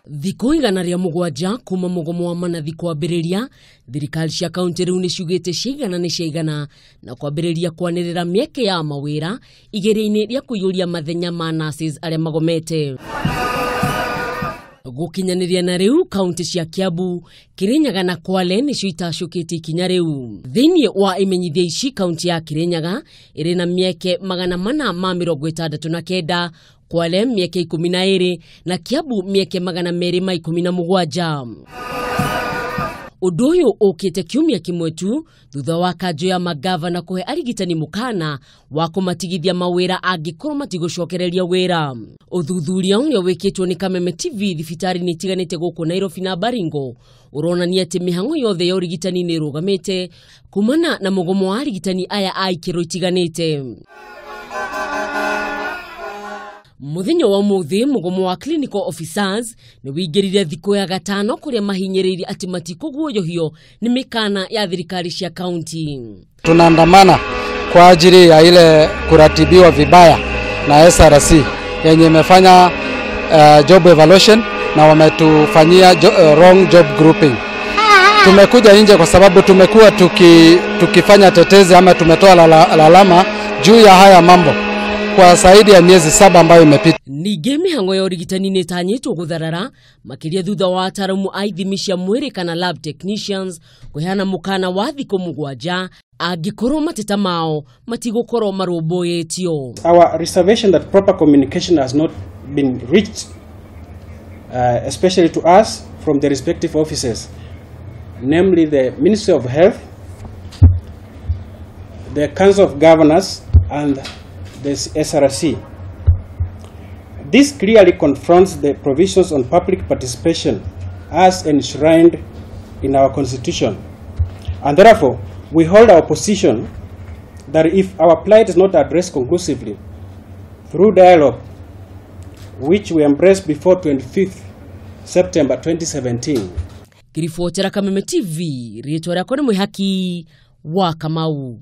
Thikũ 107 kuma mũgomo wa manathi kwambĩrĩria, thirikari cia kaunti rĩu nĩ ciugĩte ciaigana nĩ ciaigana na kwambĩrĩria kwanĩrĩra mĩeke ya mawĩra igeria-inĩ rĩa kũiyũria mathenya ma nurses arĩa magomete. Gũkinyanĩria na rĩu kaunti cia Kiambu, Kirinyaga na Kwale nĩcio itacũkĩtie ikinya rĩu. Thĩinĩ wa imenyithia ici, kaunti ya Kirinyaga ĩrĩ na mĩeke 469, Kwale mĩeke 12 na Kiambu mĩeke 217. Ũndũ ũyũ ũkĩte kiumia kĩmwe tu thutha wa kanjũ ya magavana kũhe arigitani mũkana wa kũmatigithia mawĩra angĩkorwo matigũcokereria wĩra. Ũthuthuria ũrĩa wĩkĩtwo nĩ Kameme TV thibitarĩ-inĩ itiganĩte gũkũ Nairobi na Baringo ũronania atĩ mĩhang'o yothe ya ũrigitani nĩ ĩrũgamĩte kumana na mũgomo wa arigitani aya a ikĩro itiganĩte. Mũthenya wa ũmũthĩ mũgomo wa clinical officers nĩ wĩingĩrire thikũ ya gatano kũrĩa mahinyĩrĩirie atĩ matikũguoyohio nĩ mĩkana ya thirikari cia kaunti. Tunaandamana kwa ajili ya ile kuratibiwa vibaya na SRC yenye imefanya job evaluation na wametufanyia wrong job grouping. Tumekuja nje kwa sababu tumekuwa tukifanya tetezi ama tumetoa lalama juu ya haya mambo kwa zaidi ya miezi 7 ambayo imepita. Ningĩ mĩhang'o ya ũrigitani nĩ ĩtanyĩtwo gũtharara makĩria thutha wa ataramu a ithimi cia mwĩrĩ kana lab technicians kũheana mũkana wa thikũ 7 angĩkorwo mateta mao matigũkorwo marũmbũyĩtio. Our reservation that proper communication has not been reached, especially to us from the respective offices, namely the Ministry of Health, the Council of Governors and the SRC. This clearly confronts the provisions on public participation as enshrined in our Constitution. And therefore, we hold our position that if our plight is not addressed conclusively through dialogue, which we embraced before 25th September 2017. Ngĩribotera Kameme TV, rĩtwa rĩakwa nĩ Mwĩhaki wa Kamau.